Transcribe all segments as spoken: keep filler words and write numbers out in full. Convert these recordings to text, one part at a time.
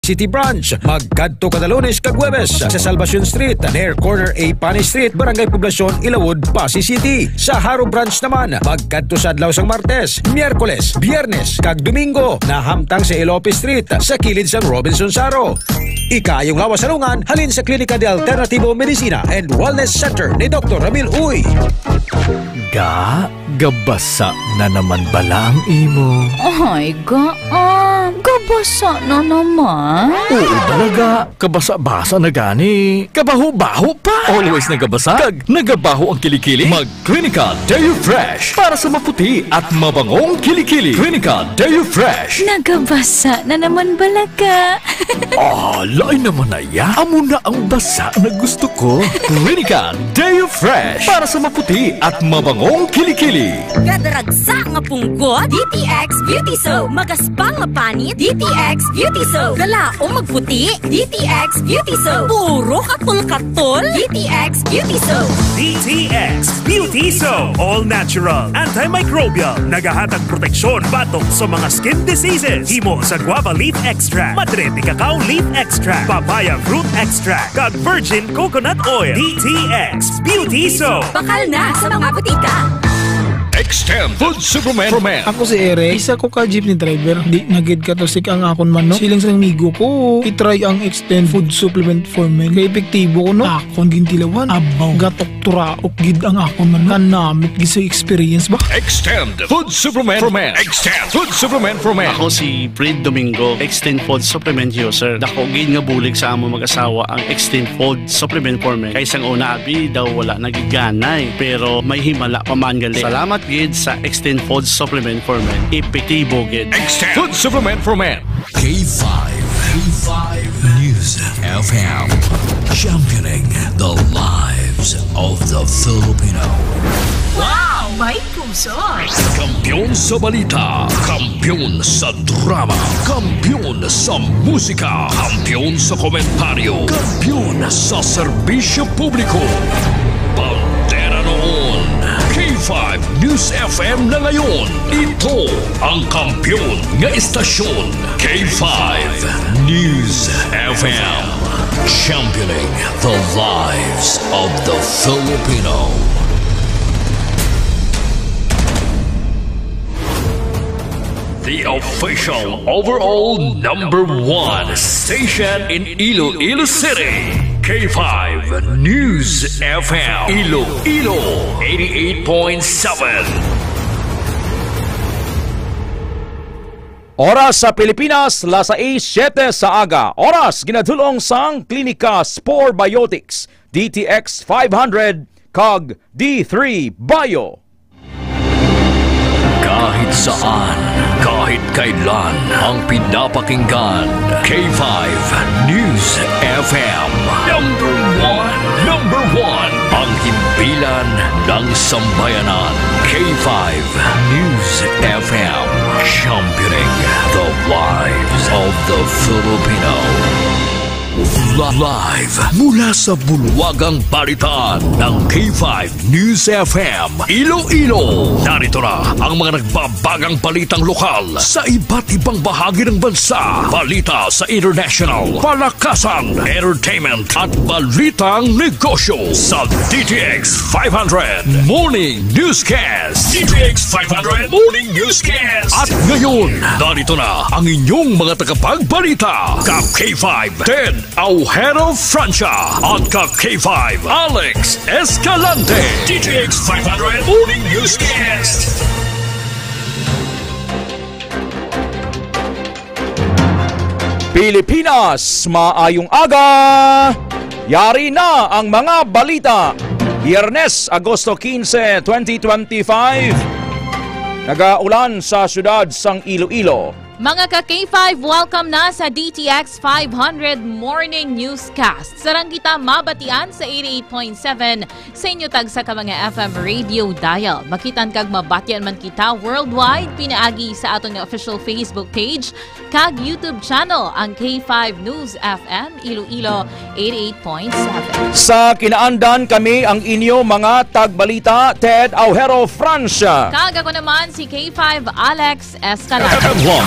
City Branch, magkadto kada Lunes kag Huwebes sa Salvacion Street, near corner A Pani Street, Barangay Poblacion, Ilawod, Passi City. Sa Jaro Branch naman, magkadto sa adlaw sang Martes, Miyerkules, Biyernes, kag Domingo, nahamtang sa Elope Street, sa kilid sang Robinson Jaro. Ikaayong lawas sa lungan halin sa Klinika de Alternativo Medicina and Wellness Center ni Doktor Ramil Uy. Ga, gabasa na naman bala ang imo? Ay, ga, ah, gabasa na naman. Oo, bala, ga. Kabasa-basa na gani. Kabaho-baho pa. Always nagabasa. Kag nagabaho ang kilikili. Mag Clinica Deo Fresh para sa maputi at mabangong kilikili. Clinica Deo Fresh. Nagabasa na naman bala ka. Ah, lain naman na ya. Amo na ang basa na gusto ko. Clinica Deo Fresh para sa maputi at mabangong kilikili. Kadaragsa nga punggot, D T X Beauty Soap. Magaspang nga panit, D T X Beauty Soap. Kalaong magputi, D T X Beauty Soap. Puro katol-katol, D T X Beauty Soap. D T X Beauty Soap. All natural, antimicrobial. Nagahatag proteksyon batok sa mga skin diseases. Himo sa guava leaf extract, madre de cacao leaf extract, papaya fruit extract, kag virgin coconut oil. D T X Beauty Soap. Bakal na sa mga butika. Extend Food Supplement for Men. Ako si Eric, isa ko ka jeepney driver. Di na gid katusik ang akon manok. Siling sa amigo ko, i-try ang Extend Food Supplement for Men. Kay epektibo ko, no? Akon gintilawan. Abaw, gatok turaok gid ang akon manok. Kanamit gid sa experience ba? Extend Food Supplement for Men. Extend Food Supplement for Men. Ako si Fred Domingo, Extend Food Supplement User. Dako gid nga bulig sa amo mag-asawa ang Extend Food Supplement for Men. Kay sang una, abi, daw wala na gid ganay. Pero may himala pa man gali. Salamat gid sa Extend Food Supplement for Men. Epektibo gid. Extend Food Supplement for Men. K five, K five News F M, championing the lives of the Filipino. Wow! May puso! Kampiyon sa balita, kampiyon sa drama, kampiyon sa musika, kampiyon sa komentaryo, kampiyon sa serbisyo publiko. Bandera noon, K five News F M na ngayon. Ito ang kampiyon nga estasyon, K five News F M. Championing the lives of the Filipino. The official overall number one station in Iloilo City, K five News F M, Iloilo, eighty-eight point seven. Oras sa Pilipinas, las sais siete sa aga. Oras ginadul-ong sang Klinika Spore Biotics, D T X five hundred, kag D three Bio. Kahit saan, kahit kailan, ang pinapakinggan, K five News F M. Number one, number one, ang himpilan ng sambayanan, K five News F M, championing the lives of the Filipino. Live mula sa bulwagang balitaan ng K five News F M Iloilo. Narito na ang mga nagbabagang balitang lokal sa iba't ibang bahagi ng bansa. Balita sa international, palakasan, entertainment, at balitang negosyo sa D T X five hundred Morning Newscast. D T X five hundred Morning Newscast. At ngayon, narito na ang inyong mga tagapagbalita, ka K five Ted Aujero Francia at ka K five Alex Escalante. D T X five hundred Morning Newscast. Pilipinas, maayong aga! Yari na ang mga balita. Biyernes, Agosto quince, twenty twenty-five. Nagaulan sa siyudad sang Iloilo. Mga ka K five, welcome na sa D T X five hundred Morning Newscast. Sarang kita mabatian sa eighty-eight point seven sa inyo tagsa ka mga F M radio dial. Makitan kag mabatian man kita worldwide pinaagi sa aton nga official Facebook page kag YouTube channel, ang K five News F M Iloilo eighty-eight point seven. Sa kinaandan, kami ang inyo mga tagbalita, Ted Aujero Francia. Kag ako naman si K five Alex Escalante. F M one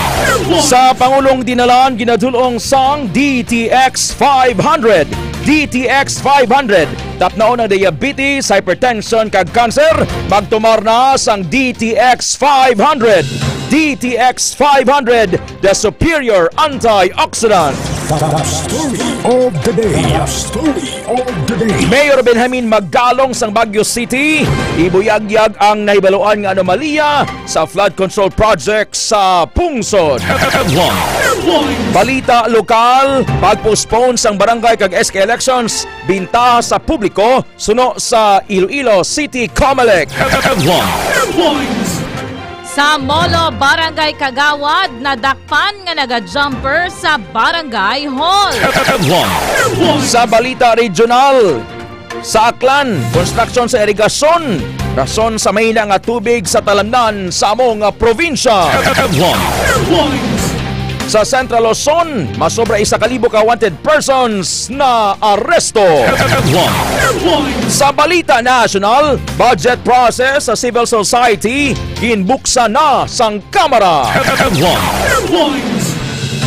Sa Pangulong Dinalan, ginadulong sang D T X five hundred. D T X five hundred. Tapnaon ang diabetes, hypertension, kag cancer. Magtumar na sang D T X five hundred. D T X five hundred, the superior antioxidant. The story of the day. The story of the day. Mayor Benjamin Magalong sang Baguio City, ibuyagyag ang nahibaluan nga anomalya sa flood control project sa pungsod. Headlines. Balita lokal, pag-postpone sang barangay kag S K elections, bintaha sa publiko, suno sa Iloilo City Comelec. Headlines. Sa Molo, Barangay Kagawad, nadakpan nga naga-jumper sa Barangay Hall. Headlines. Sa balita regional, sa Aklan, construction sa irigasyon, rason sa mahina nga tubig sa talamnan sa amo nga probinsya. Headlines. Sa Central Luzon, masobra isa ka libo ka wanted persons na aresto. Headlines. Sa balita national, budget process sa civil society ginbuksan na sang Kamara. Headlines.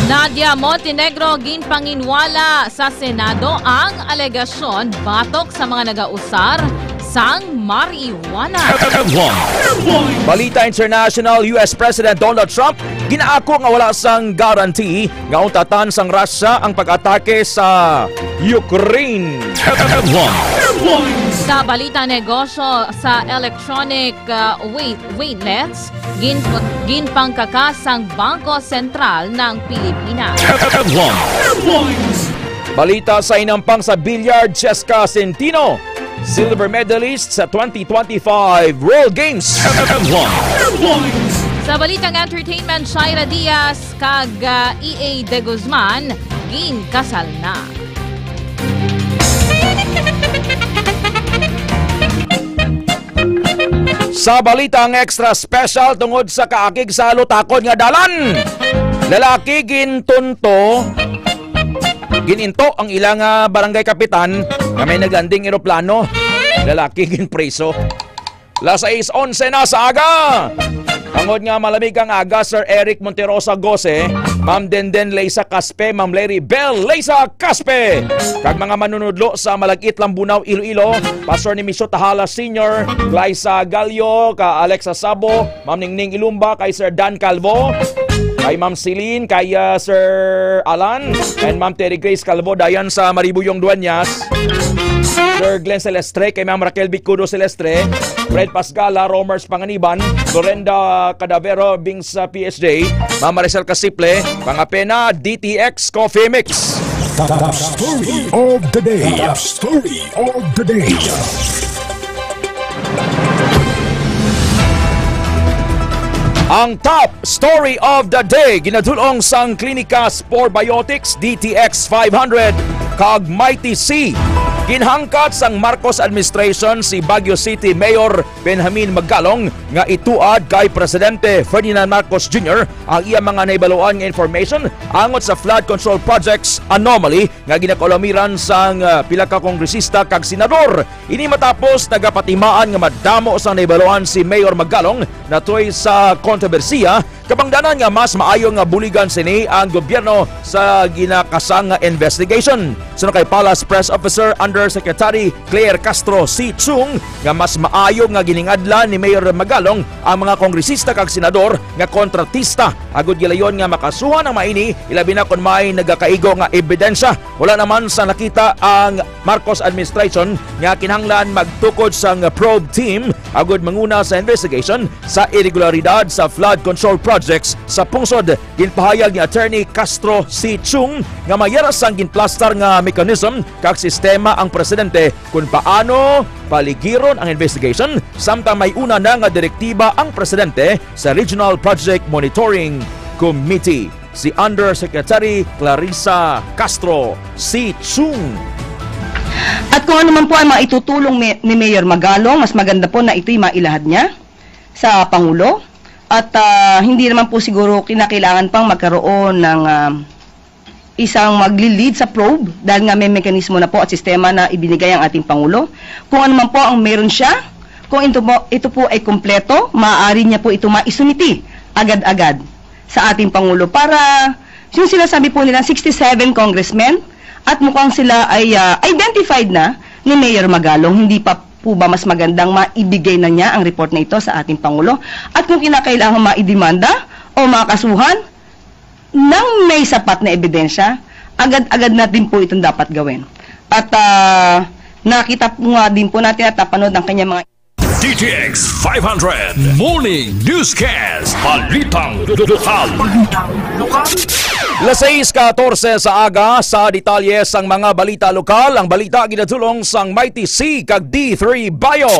Nadia Montenegro ginpanginwala sa Senado ang alegasyon batok sa mga nagausar sang marijuana. Headlines. Balita international, U S President Donald Trump ginaako nga wala sang guarantee nga untatan sang Russia ang pag-atake sa Ukraine. Headlines. Sa balita negosyo, sa electronic, uh, wait, waitlets, gin-, ginpangkaka sang Bangko Sentral ng Pilipinas. Headlines. Balita sa inampang, sa billiard, Cheska Centino, silver medalist sa twenty twenty-five World Games. Headlines. Sa balitang entertainment, Shaira Diaz kag, ah, E A De Guzman ginkasal na. Sa balita ang extra special, tungod sa kaakig sa lutakon nga dalan, lalaki gintunto, gininto ang ilang, ah, barangay kapitan nga may naglanding eroplano. Lalaki ginpriso. Las sais onse na sa aga. Tungod nga malamig ang aga, Sir Eric Monterosa Gose, Ma'am Denden Leisa Caspe, Ma'am Larry Bell Leisa Caspe, kag mga manunudlo sa Malagit, Lambunao, Iloilo, Pastor Nemesio Tahala Senior, Glyza Gallo, ka Alexa Sabo, Ma'am Ningning Ilumba, kay Sir Dan Calvo, kay Ma'am Celine, kay, ah, Sir Alan, and Ma'am Terry Grace Calvo, dayan sa Maribuyong Dueñas, Sir Glenn Celestre, kay Ma'am Raquel Bicudo Celestre, Fred Pasgala, Romers Panganiban, Glorenda Cadavero, Bings, ah, P S J, Ma'am Maricel Casiple, mga pena, D T X Coffee Mix. The story of the day. The story of the day. Ang top story of the day, ginadulong sang Klinika Spore Biotics, D T X five hundred, kag Mighty C. Ginhangkat sang Marcos administration si Baguio City Mayor Benjamin Magalong nga ituad kay Presidente Ferdinand Marcos Junior ang iya mga nahibaluan nga information angot sa flood control projects anomaly nga ginakaulamiran sang, ah, pila ka kongresista kag senador. Ini matapos nagapatimaan nga madamo sang nahibaluan si Mayor Magalong natuy sa kontrobersiya, kabangdanan nga mas maayo nga buligan sini ang gobyerno sa ginakasang nga investigation. Suno kay Palace Press Officer Undersecretary Claire Castro C. Chung nga mas maayo nga giningadlan ni Mayor Magalong ang mga kongresista kag senador nga kontratista, agud gilayon nga makasuhan ang maini, ilabi na kon may nagakaigo nga ebidensya. Wala naman sa nakita ang Marcos administration nga kinahanglan magtukod sang probe team agud manguna sa investigation sa irregularidad sa flood control projects sa pungsod. Ginpahayag ni Attorney Castro C. Chung nga may yara sang ginplastar nga mechanism kag sistema ang presidente kon paano paligiron ang investigation, samtang may una na nga direktiba ang presidente sa Regional Project Monitoring Committee, si Undersecretary Clarissa Castro C. Chung. At kung ano man po ang mga itutulong ni, ni Mayor Magalong, mas maganda po na ito'y mailahad niya sa Pangulo. At, ah, hindi naman po siguro kinakailangan pang magkaroon ng, ah, isang magli-lead sa probe dahil nga may mekanismo na po at sistema na ibinigay ang ating Pangulo. Kung ano man po ang meron siya, kung ito po, ito po ay kompleto, maaari niya po ito maisumiti agad-agad sa ating Pangulo para yung sinasabi po nilang sixty-seven congressmen at mukhang sila ay ah, identified na ni Mayor Magalong. Hindi pa po ba mas magandang maibigay na niya ang report na ito sa ating Pangulo? At kung kinakailangan maidemanda o makasuhan, nang may sapat na ebidensya, agad-agad na din po itong dapat gawin. At ah, nakita po nga din po natin at napanood ang kanyang mga D T X five hundred Morning Newscast. Balitang lokal. Las sais katorse sa aga, sa detalye sang mga balita lokal, ang balita ginadulong sang Mighty C kag D three Bio.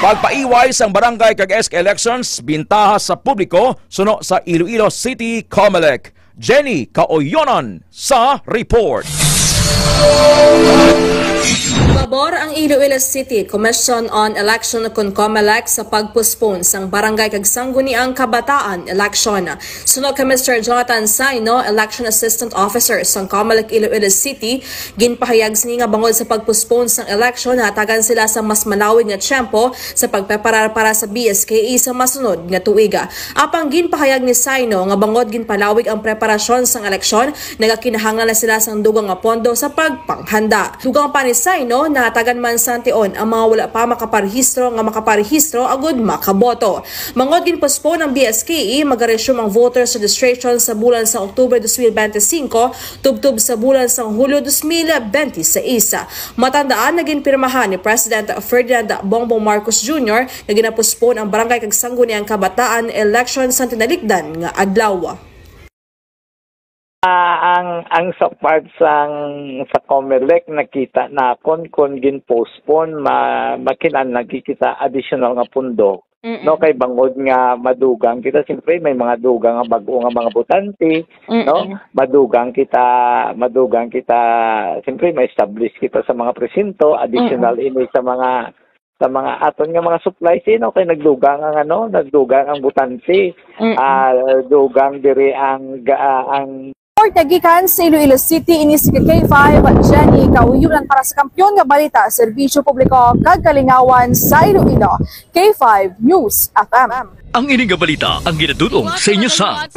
Pagpaiway sang barangay kag S K elections, bintaha sa publiko suno sa Iloilo City Comelec. Jenny Kaoyonan sa report. Pabor ang Iloilo City Commission on Election kon Comelec sa pag-postpone sang barangay kag sangguniang kabataan election. Suno kay Mister Jonathan Saino, Election Assistant Officer sang Comelec Iloilo City, ginpahayag sini nga bangod sa pag-postpone sang election, nahatagan sila sa mas malawig nga tiyempo sa pagpreparar para sa B S K E sa masunod nga tuig. Apang ginpahayag ni Saino nga bangod ginpalawig ang preparasyon sang eleksyon, nagakinahanglan na sila sang dugang nga pondo sa pagpanghanda. Dugang pa ni Saino, nahatagan man sang tion ang mga wala pa makaparehistro nga makaparehistro agud makaboto. Bangod ginpospone ang B S K E, magaresume ang voters registration sa bulan sang October dos mil benti singko tubtob sa bulan sang Hulyo dos mil benti sais. Matandaan, naginpirmahan ni President Ferdinand Bongbong Marcos Junior nga ginapospon ang barangay kag sangguniang kabataan election sang tinalikdan nga adlaw. Ah, ang ang sa part sang sa Comelec, nakita nakon kon gin-postpone, ma, makinan nagkikita additional nga pundo. No, kay bangod nga madugang kita, siyempre may mga dugang nga bag-o nga mga botante, no? Madugang kita, madugang kita, siyempre may establish kita sa mga presinto, additional ini sa mga sa mga aton nga mga supply, sino kay nagdugang ang ano, nagdugang ang butante, ah, dugang diri ang ga- ah, ang Report nga gikan sa Iloilo City, ini si K five Jenny Kauyonan para sa Kampiyon nga Balita, Serbisyo Publiko kag Kalingawan sa Iloilo, K five News F M. Ang ini nga balita ang ginadulong sa inyo sa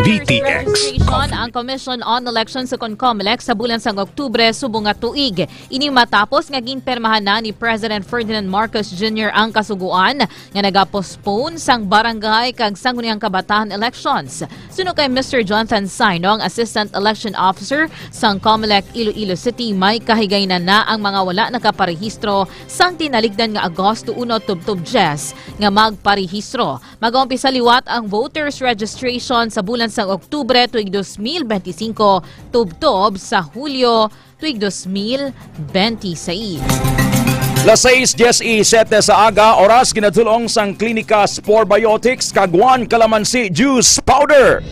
D T X. Ang Commission on Elections sa Concomelec sa bulan sang Oktubre subong nga tuig. Ini matapos nga ginpermahan na ni President Ferdinand Marcos Junior ang kasugoan nga nagapostpone sang barangay kag sangguniang kabataan elections. Suno kay Mister Jonathan Saino, ang Assistant Election Officer sang Comelec Iloilo City, may kahigaynan na ang mga wala nakaparehistro sang tinalikdan nga Agosto uno tubtob diyes nga magparehistro. Mag-umpisa liwat ang voters registration sa bulan sang Oktubre tuig dos mil benti singko tubtob sa Hulyo tuig dos mil benti sais. Las sais dies y siete sa aga, oras ginadulong sang Klinika Spore Biotics kag One Calamansi Juice Powder.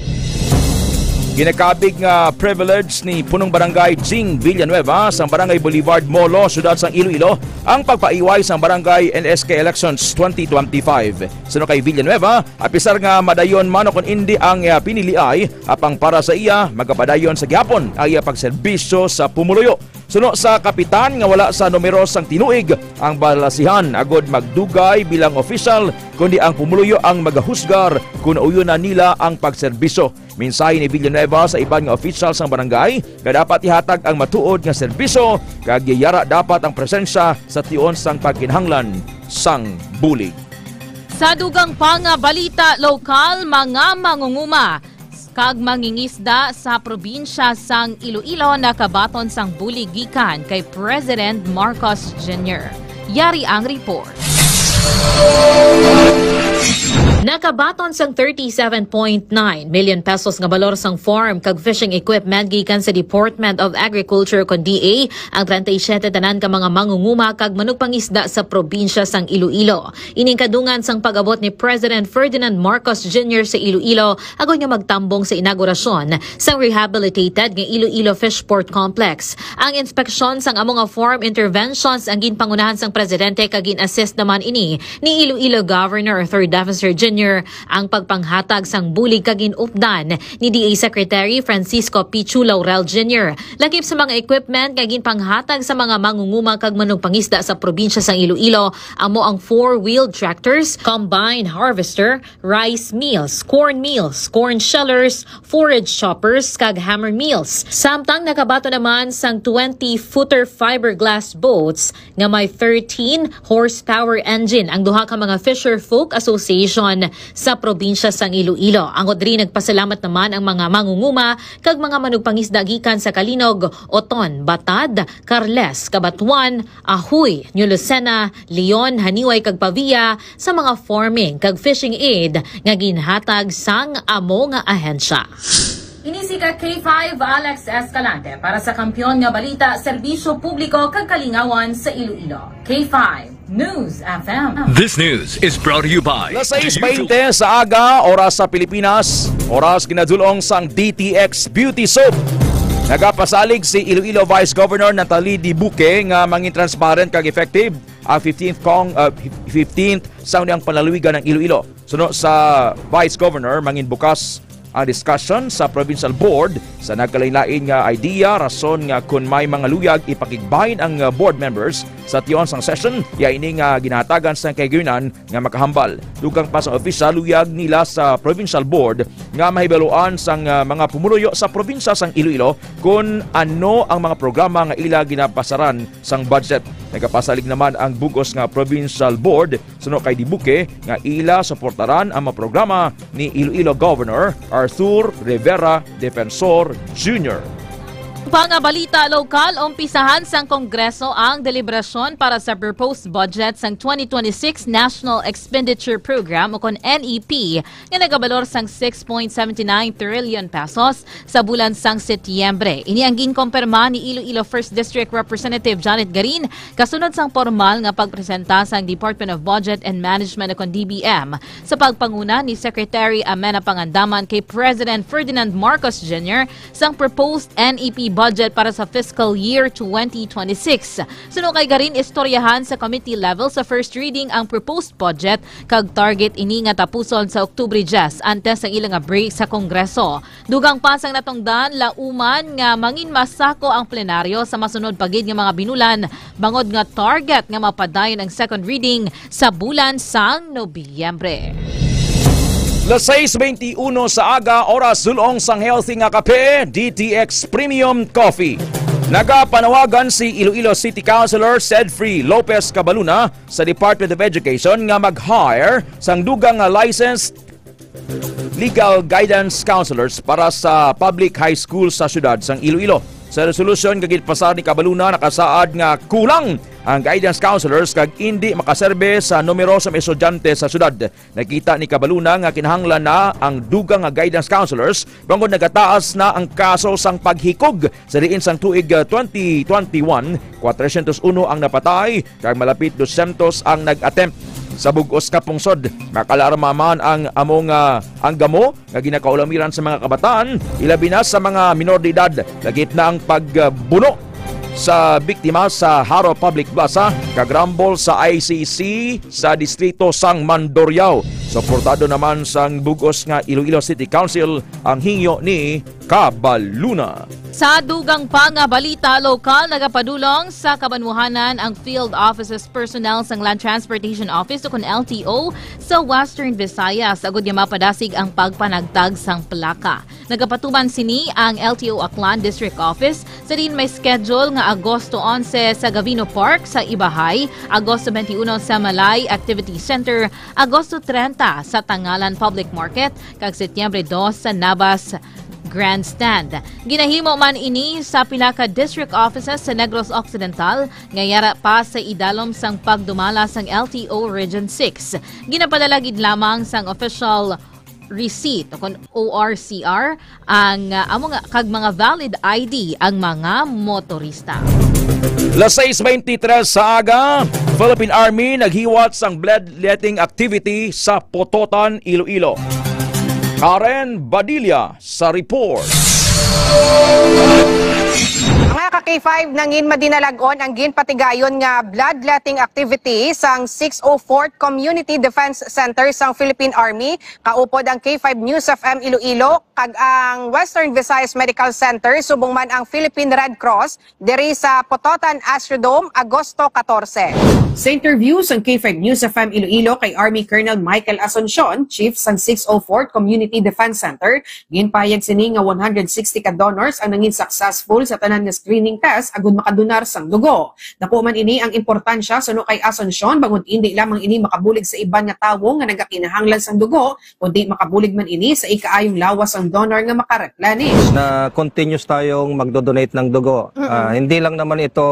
Ginakabig nga privilege ni Punong Barangay Jing Villanueva sang Barangay Boulevard, Molo, Siyudad sang Iloilo, ang pagpaiway sang Barangay and S K Elections twenty twenty-five. Suno kay Villanueva, apisar nga madayon man o kon indi ang iya piniliay, apang para sa iya, magapadayon sa gihapon ang iya pagserbisyo sa pumuluyo. Suno sa kapitan nga wala sa numero sang tinuig ang balasihan agud magdugay bilang opisyal, kundi ang pumuluyo ang magahusgar kon uyon na nila ang pagserbisyo. Mensahe ni Villanueva sa iban nga opisyal sang barangay nga dapat ihatag ang matuod nga serbisyo kag yara dapat ang presensya sa tion sang pagkinahanglan sang bulig. Sa dugang pa nga balita lokal, mga mangunguma kag mangingisda sa probinsya sang Iloilo nakabaton sang bulig gikan kay President Marcos Junior. Yari ang report. Nakabaton sang thirty-seven point nine million pesos nga balor sang farm kag fishing equipment gikan sa Department of Agriculture kon D A ang treinta y siete tanan ka mga mangunguma kag manugpangisda sa probinsya sang Iloilo. Ining kadungan sang pag-abot ni President Ferdinand Marcos Junior sa Iloilo agod nga magtambong sa inaugurasyon sang rehabilitated nga Iloilo Fishport Complex. Ang inspeksyon sang amo nga farm interventions ang ginpangunahan sang presidente kag gin-assist naman ini ni Iloilo Governor Third Officer Junior Junior ang pagpanghatag sang bulig kag ginupdan ni D A Secretary Francisco Pichu Laurel Junior. Lakip sa mga equipment nga ginpanghatag sa mga mangunguma kag manugpangisda sa probinsya sang Iloilo, amo ang four-wheel tractors, combine harvester, rice mills, corn mills, corn shellers, forage choppers, kag hammer mills. Samtang nakabaton naman sang twenty footer fiberglass boats nga may thirteen horsepower engine ang duha ka mga fisher folk association sa probinsya sang Iloilo. Ang Odri nagpasalamat naman ang mga mangunguma kag mga manugpangisda gikan sa Calinog, Oton, Batad, Carles, Cabatuan, Ajuy, New Lucena, Leon, Janiuay kag Pavia sa mga farming kag fishing aid nga ginhatag sang amo nga ahensya. Ini si ka K five Alex Escalante para sa Kampiyon nga Balita, Serbisyo Publiko kag Kalingawan sa Iloilo. K five News F M. This news is brought to you by Las sais baynte sa aga, oras sa Pilipinas, oras ginadulong sang D T X Beauty Soap. Nagapasalig si Iloilo Vice Governor Natalie Dibuque nga mangin transparent kag effective ang fifteenth Cong-, uh, fifteenth Sangguniang Panlalawigan ng Iloilo. Suno sa Vice Governor, mangin bukas ang discussion sa Provincial Board sa nagkalain-lain nga idea, rason nga kun may mga luyag ipakigbahin ang, uh, board members sa tion sang session, iya ini nga ginahatagan sang kahigayunan nga makahambal. Dugang pa sa opisyal, luyag nila sa Provincial Board nga mahibaluan sang, uh, mga pumuluyo sa probinsya sang Iloilo kun ano ang mga programa nga ila ginapasaran sang budget. Nagapasalig naman ang bug-os nga Provincial Board suno kay Dibuque nga ila suportaran ang mga programa ni Iloilo Governor Arthur Rivera Defensor Junior. Pa nga balita lokal, umpisahan sang Kongreso ang deliberasyon para sa proposed budget sang twenty twenty-six National Expenditure Program o kon N E P nga nagabalor sang six point seventy nine trillion pesos sa bulan sang Setyembre. Ini ang ginkompirma ni Iloilo First District Representative Janet Garin kasunod sang pormal nga pagpresenta sang Department of Budget and Management o kon D B M sa pagpanguna ni Secretary Amenah Pangandaman kay President Ferdinand Marcos Junior sang proposed N E P budget para sa fiscal year twenty twenty-six. Suno kay Garin, istoryahan sa committee level sa first reading ang proposed budget kag target ini nga tapuson sa Oktubre diyes antes sang ila nga break sa Kongreso. Dugang pa sang natungdan, lauman nga mangin masako ang plenaryo sa masunod pa gid nga mga binulan bangod nga target nga mapadayon ang second reading sa bulan sang Nobyembre. Las sais beintiuno sa aga, oras dulong sang healthy nga kape, D T X Premium Coffee. Nagapanawagan si Iloilo City Councilor Sedfrey Lopez Cabaluna sa Department of Education nga mag-hire sang dugang nga licensed legal guidance counselors para sa public high school sa siyudad sang Iloilo. Sa resolusyon nga ginpasar ni Cabaluna, nakasaad nga kulang ang guidance counselors kag indi makaserbe sa numero sa mga estudyante sa siyudad. Nakita ni Cabaluna nga kinahanglan na ang dugang nga guidance counselors bangod nagataas na ang kaso sang paghikog. Sa diin sang tuig, ah, twenty twenty-one, kwatrosyentos uno ang napatay kag malapit dosyentos ang nag-attempt. Sa bug-os nga pungsod, makaalarma man ang amo nga, ang gamo nga ginakaulamiran sa mga kabataan, ilabi na sa mga minor de edad. Lakip na ang pagbuno sa biktima sa Jaro Public Plaza kag rumble sa I C C sa distrito sang Mandurriao. Suportado naman sang bug-os nga Iloilo City Council ang hingyo ni Cabaluna. Sa dugang pa nga balita lokal, nagapadulong sa kabanwahanan ang Field Offices personnel sang Land Transportation Office o kon L T O sa Western Visayas agud nga mapadasig ang pagpanagtag sang plaka. Nagapatuman sini ang L T O Aklan District Office sa diin may schedule nga Agosto onse sa Gavino Park sa Ibajay, Agosto twenty-one sa Malay Activity Center, Agosto treinta sa Tangalan Public Market, kag Setyembre dos sa Nabas Grandstand. Ginahimo man ini sa pila ka district offices sa Negros Occidental, nga yara pa sa idalom sang pagdumala sang L T O Region six. Ginapadala gid lamang sang official receipt o kon O R C R ang, ah, amo nga, kag mga valid I D ang mga motorista. Las sais beintitres sa aga, Philippine Army naghiwat sang bloodletting activity sa Pototan, Iloilo. Karen Badilla sa report. Mga K five nangin madinalag-on ang ginpatigayon nga bloodletting activity sang six oh fourth Community Defense Center sang Philippine Army. Kaupod ang K five News F M Iloilo kag ang Western Visayas Medical Center, subong man ang Philippine Red Cross, diri sa Pototan Astrodome, Agosto katorse. Sa interview sang K five News F M Iloilo kay Army Colonel Michael Asuncion, Chief sang six oh fourth Community Defense Center, ginpahayag sini nga one hundred sixty ka donors ang nangin successful sa tanan nga screening test agud makadonar sang dugo. Dako man ini ang importansya suno kay Asuncion, bangod indi lamang ini makabulig sa iban nga tawo nga nagakinahanglan sang dugo, kundi makabulig man ini sa ikaayong lawas sang donor nga makareplenish. Na continuous tayong magdo-donate ng dugo. Mm-mm. Ah, hindi lang naman ito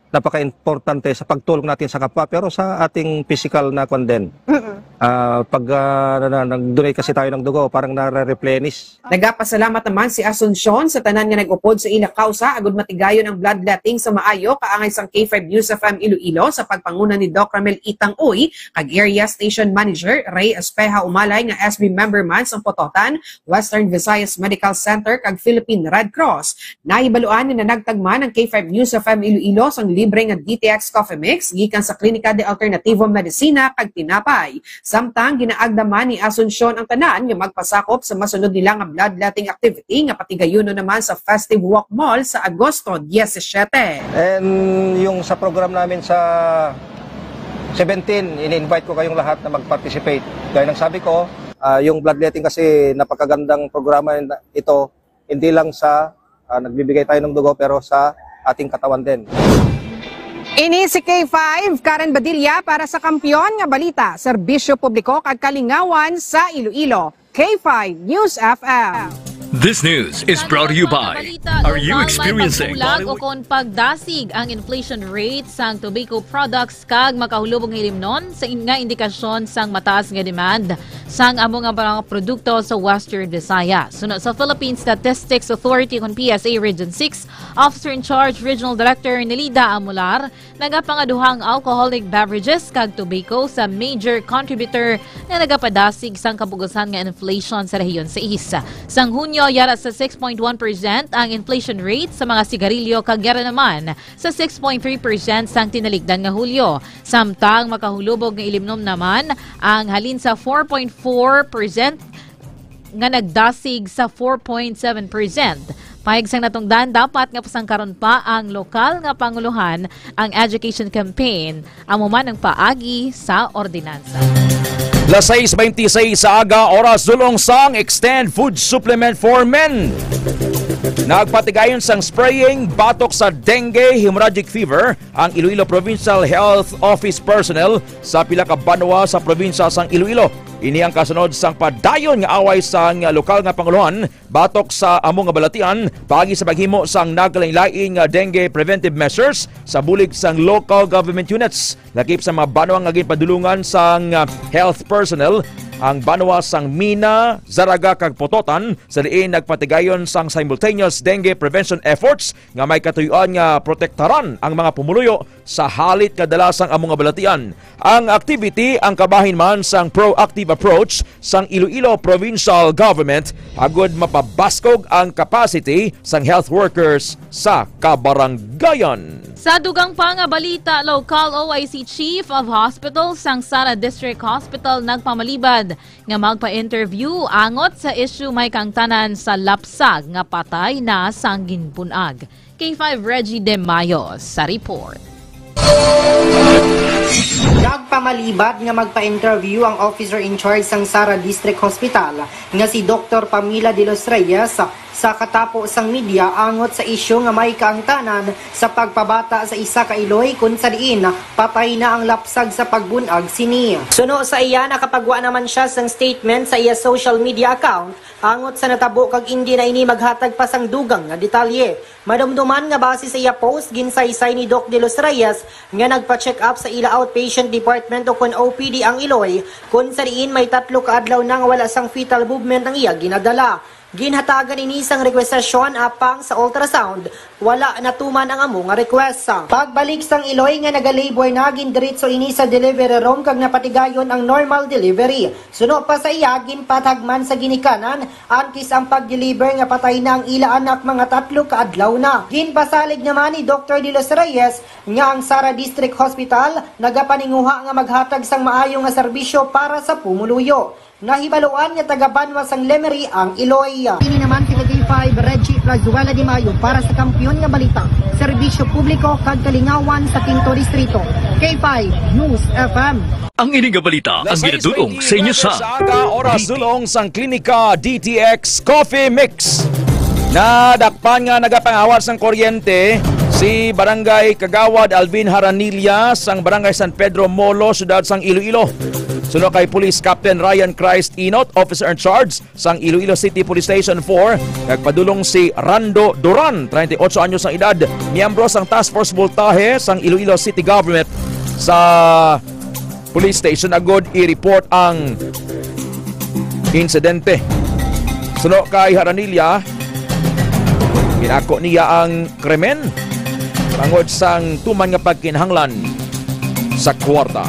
napaka-importante sa pagtulong natin sa kapwa, pero sa ating physical na kwan din. Mm-mm. Ah, pag, ah, na, na, nag-donate kasi tayo ng dugo, parang nare-replenish. Nagapasalamat naman si Asuncion sa tanan nga nag-upod sa ila kausa agud matigayon ang bloodletting sa maayo, kaangay sang K five News F M Iloilo sa pagpanguna ni Doc Ramil Itang Uy kag Area Station Manager Ray Espeja Umalay nga S B member man sang Pototan, Western Visayas Medical Center kag Philippine Red Cross. Nahibaluan nga nanagtag man ang K five News F M Iloilo sang libre nga D T X Coffee Mix gikan sa Clínica de Alternativo Medicina kag tinapay. Samtang ginaagda man ni Asuncion ang tanan nga magpasakop sa masunod nila nga bloodletting activity nga patigayunon naman sa Festive Walk Mall sa Agosto diyesisiyete. And yung sa program namin sa seventeen, ini-invite ko kayong lahat na mag-participate. Gaya ng sabi ko, ah, yung bloodletting kasi napakagandang programa na ito, hindi lang sa, ah, nagbibigay tayo ng dugo, pero sa ating katawan din. Ini si K five, Karen Badilla para sa Kampiyon nga Balita, Serbisyo Publiko kag Kalingawan sa Iloilo, K five News F M. This news is brought to you by, are you experiencing bulag o kon pagdasig ang inflation rate sang tobacco products kag makahulubog nga ilimnon sa in-, nga indikasyon sang mataas nga demand sang amo nga mga produkto sa Western Visayas? Suno sa Philippine Statistics Authority kon P S A Region six, Officer in Charge Regional Director Nelida Amular, nagapangaduhang alcoholic beverages kag tobacco sa major contributor nga nagapadasig sang kabugusan nga inflation sa rehiyon sa is. Sang Hunyo, yara sa six point one percent ang inflation rate sa mga sigarilyo kag yara naman sa six point three percent sang tinalikdan nga Hulyo. Samtang makahulubog nga ilimnom naman ang halin sa four point four percent nga nagdasig sa four point seven percent. Pahayag sang natungdan, dapat nga pasangkaron pa ang lokal nga pangulohan ang education campaign, amo man ang paagi sa ordinansa. Las sais beintiseis sa aga, oras dulong sang Extend Food Supplement for Men. Nagpatigayon sang spraying batok sa dengue, hemorrhagic fever ang Iloilo Provincial Health Office personnel sa pila ka banwa sa probinsya sang Iloilo. Ini ang kasunod sang padayon nga away sang lokal nga pangulohan batok sa amo nga balatian, paagi sa paghimo sang nagkalainlain nga dengue preventive measures sa bulig sang local government units, lakip sa mga banwa nga ginpadulungan sang, ah, health personnel, ang banwa sang Mina, Zarraga, kag Pototan, sa diin nagpatigayon sang simultaneous dengue prevention efforts nga may katuyoan nga protektaran ang mga pumuluyo sa halit nga dala sang amo nga balatian. Ang activity ang kabahin man sang proactive approach sang Iloilo Provincial Government agud mapabaskog ang capacity sang health workers sa kabaranggayan. Sa dugang pa nga balita, local O I C Chief of Hospital sang Sara District Hospital nagpamalibad nga magpa-interview angot sa issue may kaangtanan sa lapsag nga patay na sang ginbun-ag. K five Reggie De Mayo sa report. Nagpamalibad nga magpa-interview ang officer in charge sang Sara District Hospital nga si Doktor Pamela de los Reyes sa katapo sang media angot sa isyu nga may kaangtanan sa pagpabata sa isa ka iloy, kun sa diin patay na ang lapsag sa pagbun-ag sini. Suno sa iya, nakapagwa naman siya sang statement sa iya social media account angot sa natabo kag indi na ini maghatag pa sang dugang nga detalye. Madumduman nga base sa iya post, ginsaysay ni Doc De Los Reyes nga nagpa-check up sa ila outpatient department o kon O P D ang iloy, kun sa diin may tatlo ka adlaw na nga wala sang fetal movement ang iya ginadala. Ginhatagan ini sang requestasyon apang sa ultrasound, wala natuman ang amo nga request. Pagbalik sang iloy nga naga-labor na, gindiretso ini sa delivery room kag napatigayon ang normal delivery. Suno pa sa iya, ginpatag man sa ginikanan antes ang pag-deliver nga patay na ang ila anak mga tatlo ka adlaw na. Ginpasalig naman ni Doktor De Los Reyes nga ang Sara District Hospital nagapaninguha nga maghatag sang maayo nga serbisyo para sa pumuluyo. Nahibaluan nga taga-banwa sang Lemery ang iloy. Ini naman si K five Reggie Plazuela de Mayo para sa Kampiyon nga Balita, Serbisyo Publiko kag Kalingawan sa Quinto Distrito. K five News F M. Ang ini nga balita ang ginadul-ong sa inyo sa sa aga, oras D T. Dulong sang Klinika D T X Coffee Mix. Nadakpan nga nagapangawat sang kuryente si Barangay Kagawad Alvin Haranilla sang Barangay San Pedro Molo, siyudad sang Iloilo. Suno kay Police Captain Ryan Christ Inot, officer in charge sang Iloilo City Police Station four, nagpadulong si Rando Duran, treinta y ocho anyos ang edad, miyembro sang Task Force Voltahe sang Iloilo City Government, sa police station agod i-report ang insidente. Suno kay Haranilla, ginako niya ang krimen tungod sang tuman nga pagkinahanglan sa kwarta.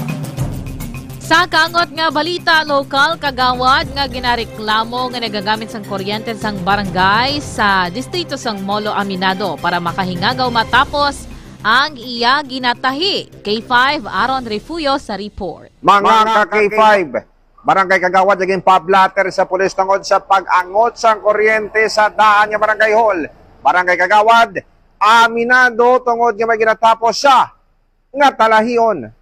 Sa kaangot nga balita lokal, kagawad nga ginareklamo nga nagagamit sang kuryente sang barangay sa distrito sang Molo aminado para makahingagaw matapos ang iya ginatahi. K five Aaron Refugio sa report. Mga ka K five, Barangay Kagawad, naging pa-blotter sa pulis tungod sa pag-angot sang kuryente sa daan nga Barangay Hall. Barangay Kagawad, aminado tungod nga may ginatapos siya nga talahion.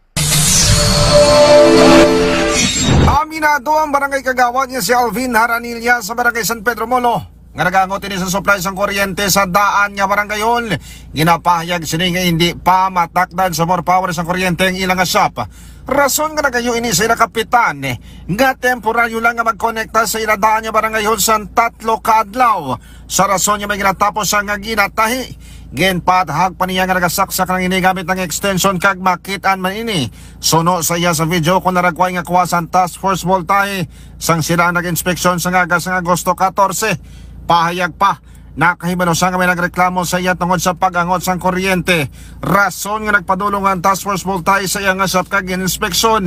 Aminado ang Barangay Kagawad nga si Alvin Haranilla sa Barangay San Pedro Molo nga nagaangot ini sa supply sang kuryente sa daan nga Barangay Hall. Ginapahayag sini nga hindi pa matakdan sa more power sang kuryente ang ila nga shop. Rason nga nagayo ini sa ila kapitan nga temporaryo lang nga magkonekta sa ila daan nga Barangay Hall sang tatlo ka adlaw. Sa rason nga may ginatapos siya nga ginatahi, ginpahayag pa niya nga nagasaksak lang ini gamit ang extension kag makit-an man ini. Suno sa iya sa video kon naragway nga kuha sang Task Force Voltahe sang sila ang nag-inspeksyon sa aga sang Agosto katorse. Pahayag pa, nakahibalo siya nga may nagreklamo sa iya tungod sa pag-angot sang kuryente, rason nga nagpadulong ang Task Force Voltahe sa iya nga shop kag gin-inspeksyon.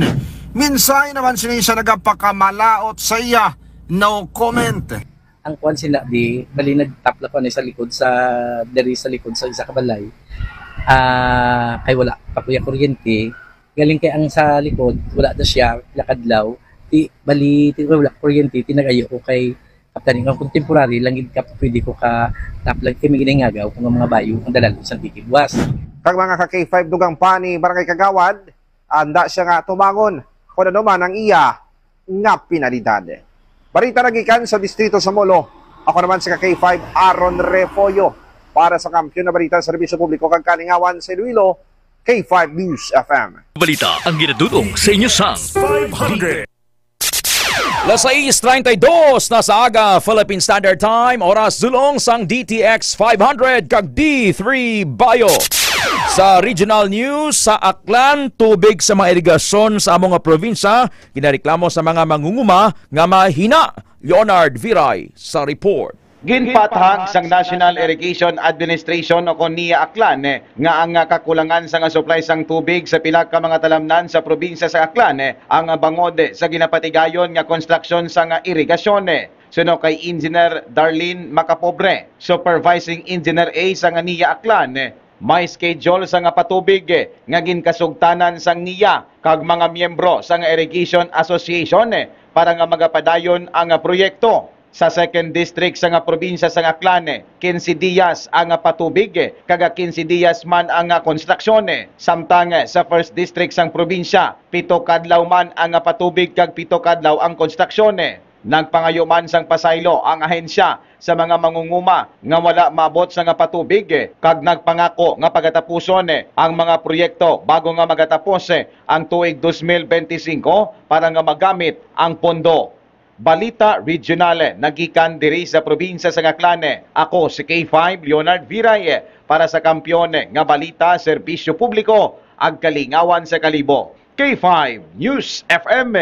Mensahe naman sini sa nagapakamalaut sa iya, no comment. Ang kuan sila di, bali nagtapla ko ni sa likod sa, diri sa likod sa isa ka balay. Ah, kay wala pa kuya kuryente. Galing kay ang sa likod, wala na siya, pila kadlaw. Ti, bali, ti, wala kuryente, tinagayo ko kay Kaptani nga kung temporary lang gid ka, pwede ko ka taplag kay may ginangagaw kung ang mga bayo ang dalal sa titibwas. Kag mga ka K five, dugang pa ni Barangay Kagawad, anda siya nga tumangon kung ano man ang iya nga penalidad. Balita nagikan sa distrito sa Molo. Ako naman si ka K five, Aaron Refollo, para sa Kampiyon na Balita, Serbisyo Publiko kag Kalingawan sa Iloilo, K five News F M. Balita ang ginadudong sa inyo sang five hundred. Las sais treinta y dos na sa aga, Philippine Standard Time, oras dulong sang D T X five hundred kag D three Bio. Sa regional news, sa Aklan, tubig sa mga irigasyon sa amo nga probinsya, ginareklamo sa mga mangunguma nga mahina. Leonard Viray sa report. Ginpahayag sang National Irrigation Administration o kon NIA Aklan, eh, nga ang, ah, kakulangan sa nga supply sang tubig sa pila ka mga talamnan sa probinsya sa Aklan, eh, ang, ah, bangod, eh, sa ginapatigayon nga konstruksyon sa nga irigasyon, eh. Suno kay Engineer Darlene Macapobre, Supervising Engineer A sa nga NIA Aklan, eh, may schedule sa nga patubig, eh, nga ginkasugtanan sang NIA kag mga miyembro sa nga Irrigation Association, eh, para nga magapadayon ang, ah, proyekto. Sa second district sa nga probinsya sa nga Aklan, quince dias ang patubig, kag quince dias man ang konstruksyon. Samtang sa first district sang probinsya, pito kadlaw man ang patubig kag pito kadlaw ang konstruksyon. Nagpangayo man sang pasaylo ang ahensya sa mga mangunguma nga wala maabot sa nga patubig, kag nagpangako nga pagatapuson ang mga proyekto bago nga magatapos ang tuig dos mil bente singko para nga magamit ang pondo. Balita Regional, nagikan diri sa probinsya sa Aklan. Ako si K five Leonard Viray para sa Kampiyon nga Balita, Serbisyo Publiko, ag Kalingawan sa Kalibo, K five News F M.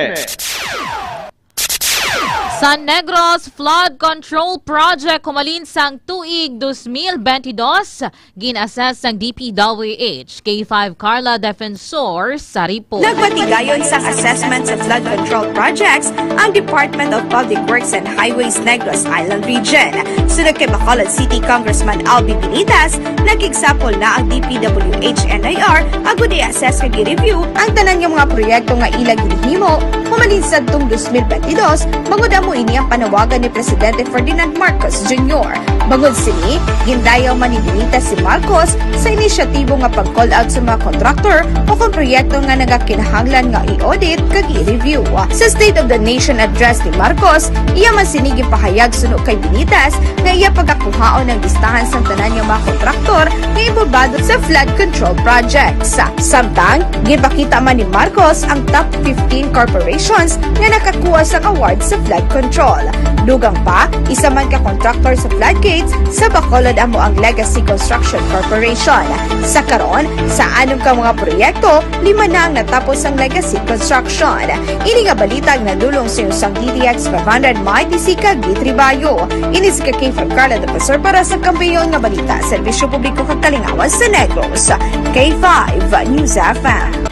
Sa Negros Flood Control Project, humalin sang tuig dos mil bentidós, gin-assess sang D P W H. K five Carla Defensor sa report. Nagpatigayon sang assessment sa flood control projects ang Department of Public Works and Highways Negros Island Region. Sunod kay Bacolod City Congressman Albi Benitez, nag-example na ang D P W H N I R agud i-assess kag i-review ang tanan nga mga proyekto nga ila ginhimo humalin sadtong dos mil bentidós, bangod amo ini ang panawagan ni Presidente Ferdinand Marcos Junior. Bangod sini, gindayaw man ni Benitez si Marcos sa inisyatibo nga pag-call out sa mga kontraktor o kon proyekto nga nagakinahanglan nga i-audit kag i-review. Sa State of the Nation Address ni Marcos, iya man sini ginpahayag suno kay Benitez nga iya pagakuhaon ang listahan sang tanan nga mga kontraktor nga involbado sa flood control projects. Samtang, ginpakita man ni Marcos ang top fifteen corporations nga nakakuha sang award sa flood control. Dugang pa, isa man ka kontraktor sa floodgates sa Bacolod amo ang Legacy Construction Corporation. Sa karon, sa anom ka mga proyekto, lima na ang natapos sang Legacy Construction. Ini nga balita ang nadulong sa inyo sang D T X five hundred, Mike Disica, Gitri Bayo. Ini si K five Carla Defensor para sa Kampiyon nga Balita, Serbisyo Publiko kag Kalingawan sa Negros. K five News F M.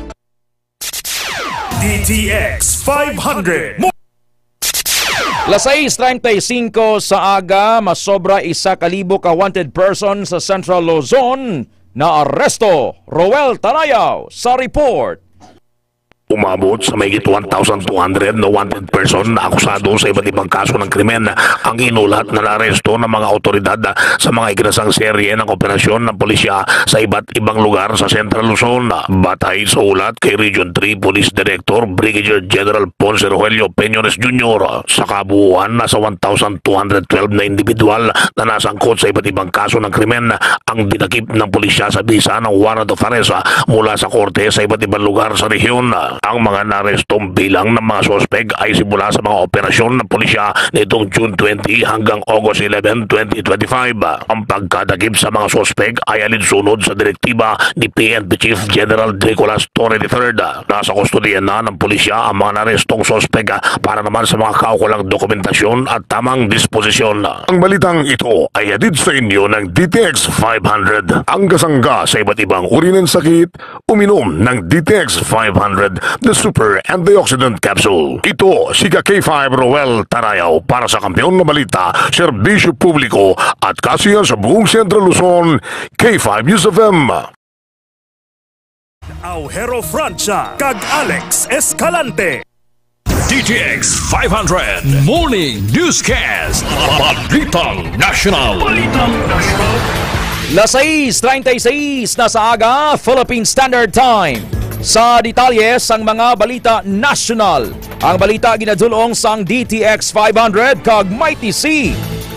D T X five hundred. Las sais treinta y cinco sa aga, masobra isa ka libo ka wanted person sa Central Luzon naaresto. Roel Tanayaw sa report. Umabot sa mahigit one thousand two hundred na wanted person na akusado sa iba't ibang kaso ng krimen ang inulat na naaresto ng mga awtoridad sa mga ikinasang serye ng operasyon ng pulisya sa iba't ibang lugar sa Central Luzon. Batay sa ulat kay Region three Police Director Brigadier General Ponce Rogelio Peñones Junior, sa kabuuan, nasa one thousand two hundred twelve na individual na nasangkot sa iba't ibang kaso ng krimen ang dinakip ng pulisya sa bisa ng warrant of arrest mula sa korte sa iba't ibang lugar sa rehiyon. Ang mga narestong bilang ng mga suspek ay simula sa mga operasyon ng pulisya nitong June twenty hanggang August eleven, twenty twenty-five. Ang pagkadakip sa mga suspek ay alinsunod sa direktiba ni P N P Chief General Nicolas Torre the third. Nasa kustodiya na ng pulisya ang mga narestong suspek para naman sa mga kaukulang dokumentasyon at tamang disposisyon. Ang balitang ito ay hatid sa inyo ng D T X five hundred, ang kasangga sa iba't ibang uri ng sakit. Uminom ng D T X five hundred, the Super Antioxidant Capsule. Ito si ka K five Roel Tarayaw para sa Kampiyon na Balita, Serbisyo Publiko at Kasihan sa buong Central Luzon, K five News F M. Aujero Francia kag Alex Escalante. D T X five hundred Morning Newscast. Balitang National. Las sais treinta y seis na sa aga, Philippine Standard Time. Sa detalye sang mga balita nasyonal, ang balita ginadulong sang D T X five hundred kag Mighty C.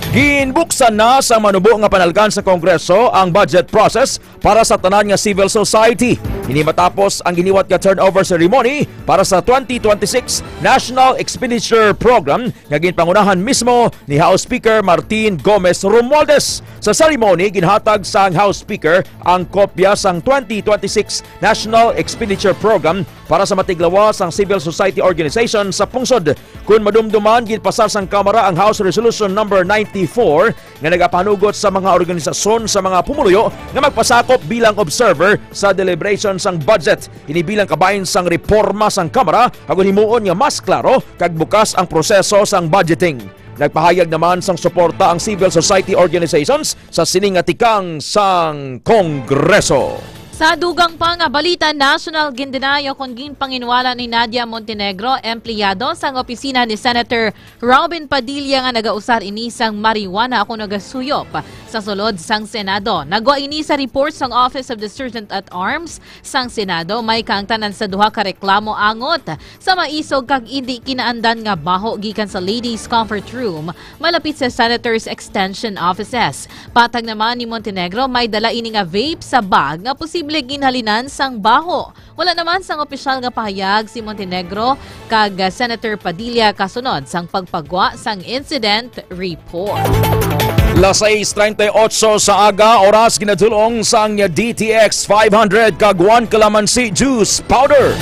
Ginbuksan na sa manubo nga panalkan sa Kongreso ang budget process para sa tanan nga civil society. Ini matapos ang giniwat nga turnover ceremony para sa twenty twenty-six National Expenditure Program nga ginpangunahan mismo ni House Speaker Martin Gomez Romualdez. Sa ceremony, ginhatag sang House Speaker ang kopya sang twenty twenty-six National Expenditure Program para sa matiglawas sang civil society organization sa pungsod. Kun madumduman, ginpasar sang Kamara ang House Resolution Number ninety-four nga nagapanugot sa mga organisasyon sa mga pumuluyo nga magpasakop bilang observer sa deliberation sang budget. Ini bilang kabahin sang reporma sang Kamara agud himuon nga mas klaro kag bukas ang proseso sang budgeting. Nagpahayag naman sang suporta ang civil society organizations sa sini nga tikang sang Kongreso. Sa dugang pa nga balita nasyonal, gindinayo kon ginpanginwala ni Nadia Montenegro, empleyado sang opisina ni Senator Robin Padilla, nga nagausar ini sang marijuana o kon nagasuyop sa sulod sang Senado. Nagwa ini sa report sang Office of the Sergeant at Arms sang Senado. May kaangtanan sa duha ka reklamo angot sa maisog kag indi kinaandan nga baho gikan sa Ladies Comfort Room malapit sa Senators Extension Offices. Patag naman ni Montenegro, may dala ini nga vape sa bag nga posible ginhalinan sang baho. Wala naman sang opisyal nga pahayag si Montenegro kag Senator Padilla kasunod sang pagpagwa sang incident report. Las sais treinta y ocho sa aga, oras ginadulong sang D T X five hundred kag one calamansi juice powder.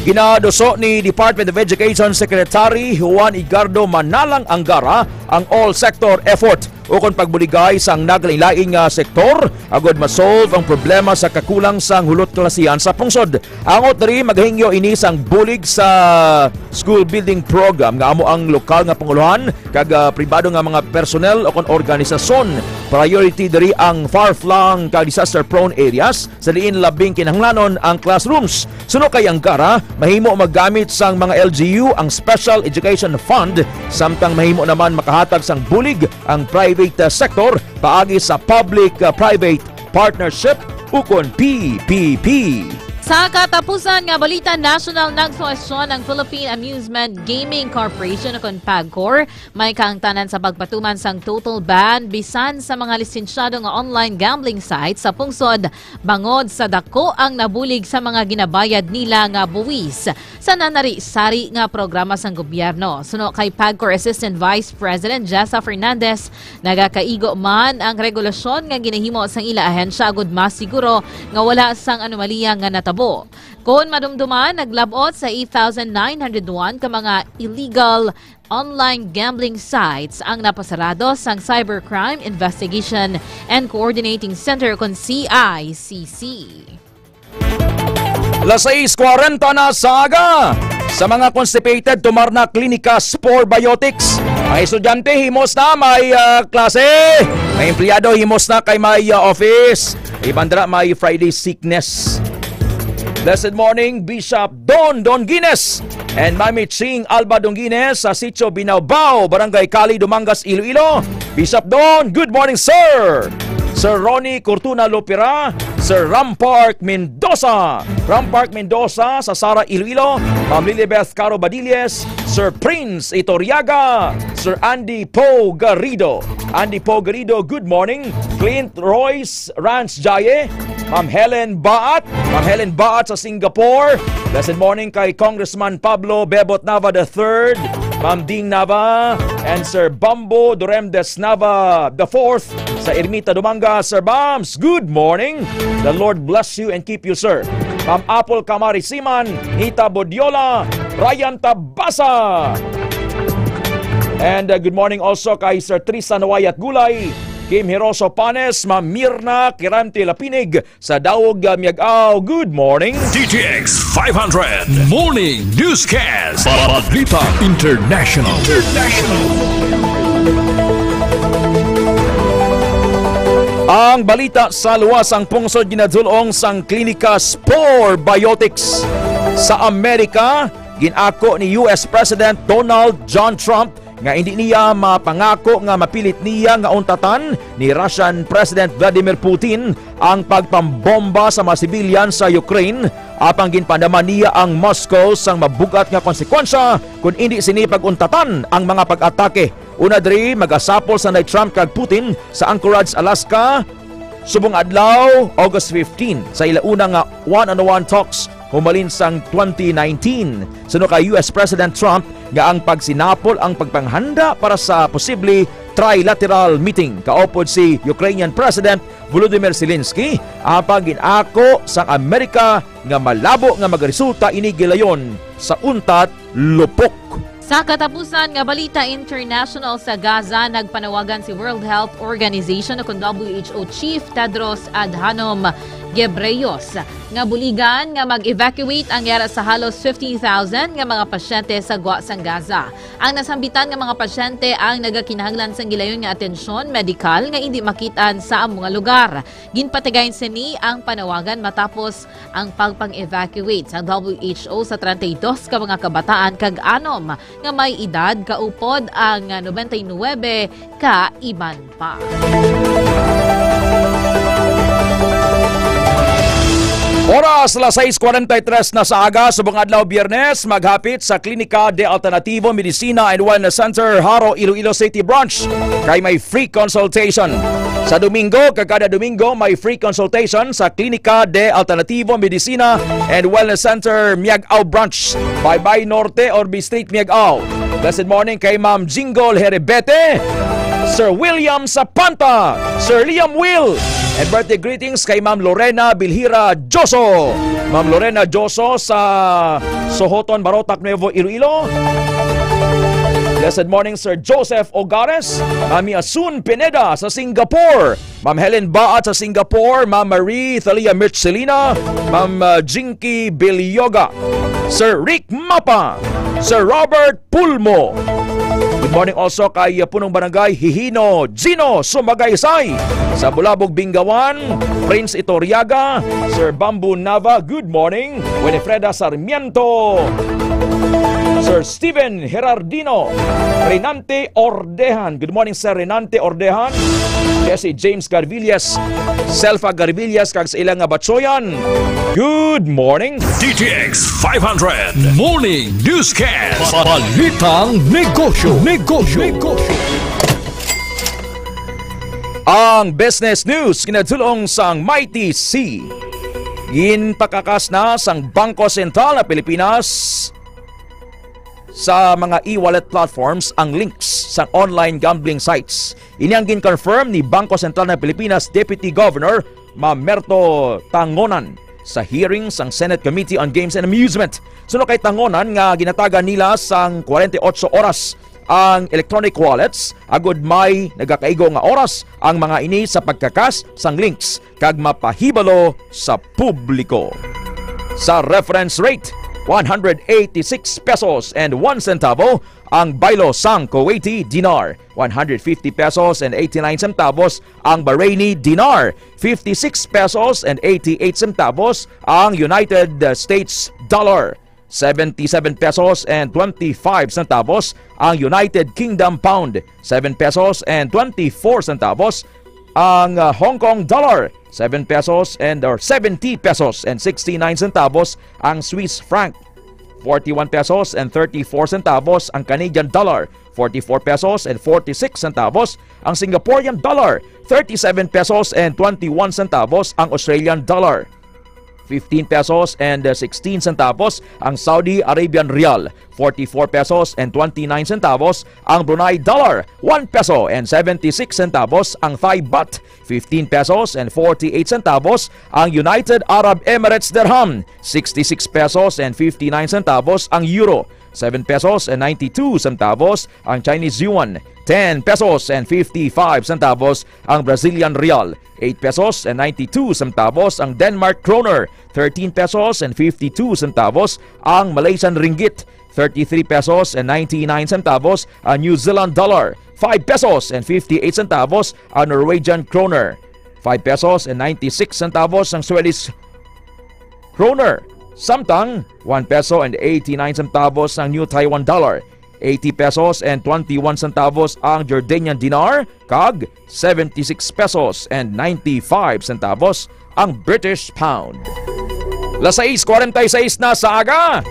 Ginaduso ni Department of Education Secretary Juan Edgardo Manalang Angara ang all-sector effort ukon pagbuligay sang naglain-lain nga sektor agud ma-solve ang problema sa kakulang sang hulot klasihan sa pungsod. Angot diri, maghingyo ini sang bulig sa school building program nga amo ang lokal nga panguluhan kag, ah, pribado nga mga personnel o kon organisasyon. Priority diri ang far-flung kag disaster-prone areas sa diin labing kinahanglanon ang classrooms. Suno kay Angara, mahimo magamit sang mga L G U ang Special Education Fund, samtang mahimo naman makahatag sang bulig ang private, ah, sector paagi sa public-private partnership ukon P P P. Sa katapusan nga balita nasyonal, nagsuhestyon ang Philippine Amusement Gaming Corporation o kon PAGCOR may kaangtanan sa pagpatuman sang total ban bisan sa mga lisensyado nga online gambling sites sa pungsod, bangod sa dako ang nabulig sa mga ginabayad nila nga buwis sa nanari-sari nga programa sang gobyerno. Suno kay PAGCOR Assistant Vice President Jessa Fernandez, nagakaigo man ang regulasyon nga ginahimo sang ila ahensya agud masiguro nga wala sang anomalya nga natabo. Kon madumduman, naglab-ot sa eight thousand nine hundred one ka mga illegal online gambling sites ang napasarado sang Cybercrime Investigation and Coordinating Center kon C I C C. Las sais kwarenta na sa aga. Sa mga constipated, tumar na Klinika Spore Biotics. Mga estudyante, himos na may, ah, klase. May empleyado, himos na kay may, ah, office. Iban dira may Friday sickness. Blessed morning, Bishop Don Don Guines and Mami Ching Alba Don Guines sa Sitio Binaubao, Barangay Cali, Dumangas, Iloilo. Bishop Don, good morning, sir. Sir Ronnie Cortuna Lopera, Sir Rampark Mendoza. Rampark Mendoza sa Sara, Iloilo. Ma'am Lilibeth Caro Badilles, Sir Prince Itoriaga, Sir Andy Poe Garrido. Andy Poe Garrido, good morning. Clint Royce Rance Jaye, Ma'am Helen Baat, Ma'am Helen Baat sa Singapore. Blessed morning kay Congressman Pablo Bebot Nava the third, Ma'am Ding Nava, and Sir Bambo Duremdes Nava the fourth sa Ermita, Dumangas. Sir Bams, good morning. The Lord bless you and keep you, sir. Ma'am Apple Kamari Siman, Nita Bodiola, Ryan Tabasa. And, uh, good morning also kay Sir Tristan Wayat Gulay, Kim Hiroso Panes, Ma'am Mirna Kirante Lapinig sa Daog, uh, Miag-aw. Good morning. D T X five hundred Morning Newscast. Balita International. Ang balita sa luwas, ang pungsod ginadulong sang Klinika Spore Biotics sa Amerika. Gin-ako ni U S President Donald John Trump nga indi niya mapangako nga mapilit niya nga untatan ni Russian President Vladimir Putin ang pagpambomba sa mga sibilyan sa Ukraine, apang ginpaandaman niya ang Moscow sang mabug-at nga konsekwensya kon indi sini pag-untatan ang mga pag-atake. Una diri, magasapol sanday Trump kag Putin sa Anchorage, Alaska, subong adlaw, August fifteen, sa ila una nga one-on-one talks humalin sang twenty nineteen. Suno kay U S President Trump nga ang pagsinapol ang pagpanghanda para sa posible trilateral meeting kaupod si Ukrainian President Volodymyr Zelensky, apang gin-ako sang Amerika nga malabo nga magaresulta ini gilayon sa untat lupok. Sa katapusan nga balita international, sa Gaza, nagpanawagan si World Health Organization o kon W H O Chief Tedros Adhanom Ghebreyesus nga buligan nga mag-evacuate ang yara sa halos fifty thousand nga mga pasyente sa gwa sang Gaza. Ang nasambitan nga mga pasyente ang nagakinahanglan sang gilayon nga atensyon medikal nga indi makit-an sa amo nga lugar. Ginpatigayon sini ang panawagan matapos ang pagpang-evacuate sang W H O sa treinta y dos ka mga kabataan kag anom nga may edad kaupod ang noventa y nuebe ka iban pa. Oras, las sais kwarenta y tres na sa aga, subong adlaw Biyernes, maghapit sa Klinika de Alternativo Medicina and Wellness Center, Jaro, Iloilo City Branch, kay may free consultation. Sa Domingo, kag kada Domingo, may free consultation sa Klinika de Alternativo Medicina and Wellness Center, Miag-ao Branch, Baybay Norte, Orbe Street, Miag-ao. Blessed morning kay Ma'am Jingle Herebete. Sir William Sapanta, Sir Liam Will. And birthday greetings kay Ma'am Lorena Bilhira Joso. Ma'am Lorena Joso sa Sohoton, Barotac, Nuevo Iloilo. Blessed morning, Sir Joseph Ogares. Mami Asun Pineda sa Singapore. Ma'am Helen Baat sa Singapore. Ma'am Marie Thalia Mitchelina. Ma'am, uh, Jinky Bilyoga. Sir Rick Mapa. Sir Robert Pulmo. Good morning also kay, uh, Punong Barangay Hihino Gino Sumagaysay. Sa Bulabog, Bingawan, Prince Itoriaga, Sir Bamboo Nava, good morning. Winifreda Sarmiento, Sir Steven Herardino, Renante Ordehan. Good morning, Sir Renante Ordehan. Jesse James Garvillas, Selfa Garvillas, kag sa ilang nga batsoyan. Good morning. D T X five hundred Morning Newscast. Balitang negosyo, negosyo, negosyo. Ang business news kinadulong sang Mighty C. Ginpakakas na sang Bangko Sentral na Pilipinas sa mga e-wallet platforms ang links sang online gambling sites. Ini ang gin-confirm ni Bangko Sentral ng Pilipinas Deputy Governor Mamerto Tangonan sa hearing sang Senate Committee on Games and Amusement. Suno kay Tangonan nga ginatagan nila sang forty-eight oras ang electronic wallets agud may nagakaigo nga oras ang mga ini sa pagkakas sang links kag mapahibalo sa publiko. Sa reference rate, one hundred eighty-six pesos and one centavo ang baylo sang Kuwaiti dinar, one hundred fifty pesos and eighty-nine centavos ang Bahraini dinar, fifty-six pesos and eighty-eight centavos ang United States dollar, seventy-seven pesos and twenty-five centavos ang United Kingdom pound, seven pesos and twenty-four centavos ang, uh, Hong Kong dollar, seven pesos and, or seventy pesos and sixty-nine centavos ang Swiss franc, forty-one pesos and thirty-four centavos ang Canadian dollar, forty-four pesos and forty-six centavos ang Singaporean dollar, thirty-seven pesos and twenty-one centavos ang Australian dollar, fifteen pesos and sixteen centavos ang Saudi Arabian rial, forty-four pesos and twenty-nine centavos ang Brunei dollar, one peso and seventy-six centavos ang Thai baht, fifteen pesos and forty-eight centavos ang United Arab Emirates dirham, sixty-six pesos and fifty-nine centavos ang euro, seven pesos and ninety-two centavos ang Chinese yuan, ten pesos and fifty-five centavos ang Brazilian real, eight pesos and ninety-two centavos ang Denmark kroner, thirteen pesos and fifty-two centavos ang Malaysian ringgit, thirty-three pesos and ninety-nine centavos ang New Zealand dollar, five pesos and fifty-eight centavos ang Norwegian kroner, five pesos and ninety-six centavos ang Swedish kroner, samtang one peso and eighty-nine centavos ang New Taiwan dollar, eighty pesos and twenty-one centavos ang Jordanian dinar, kag seventy-six pesos and ninety-five centavos ang British pound. Las sais cuarenta y seis na sa aga.